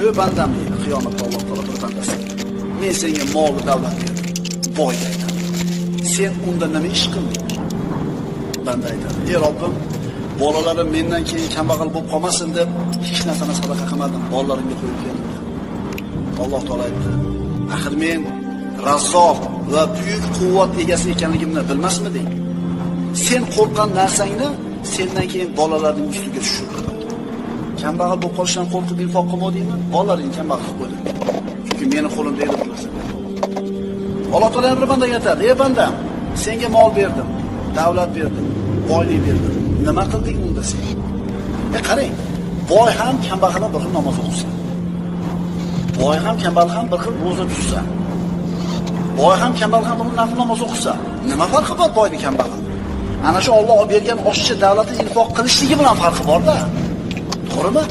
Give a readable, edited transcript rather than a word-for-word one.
Ey bandam deydi, qiyomatda Alloh taolo bir bandasi. Men senga mol va davlat berdim, boylik aytadi. Sen unda nima ish qilding? Banda aytadi: "Ey Robbim, bolalarim mendan keyin kambag'al bo'lib qolmasin deb hech narsani sadaqa qilmadim, bolalarimga qo'yib keldim." Alloh taolo aytdi: "Axir men Razzoq va buyuk quvvat egasi ekanligimni bilmasmiding? Sen qo'rqqan narsangni sendan keyin bolalarning ustiga tushirdim. Kambag'al bo'lib qolishdan qo'rqib infoq qilmadingmi? Bolalaringni kambag'al qilib qo'ydim. Chunki meni qo'limda edi bu narsa." Alloh taolo bir bandaga aytadi: "Ey bandam, senga mol berdim, davlat berdim, boylik berdim. Nima qilding unda sen?" Qarang, boy ham kambag'al ham bir xil namoz o'qisa. Boy ham kambag'al ham bir xil ro'za tutsa. Boy ham kambag'al ham bir xil nafl namoz o'qisa. Nima farqi bor boyni kambag'al? Ana shu Alloh bergan oshiqcha davlatni infoq qilishligi bilan farqi bor-da. To'g'rimi?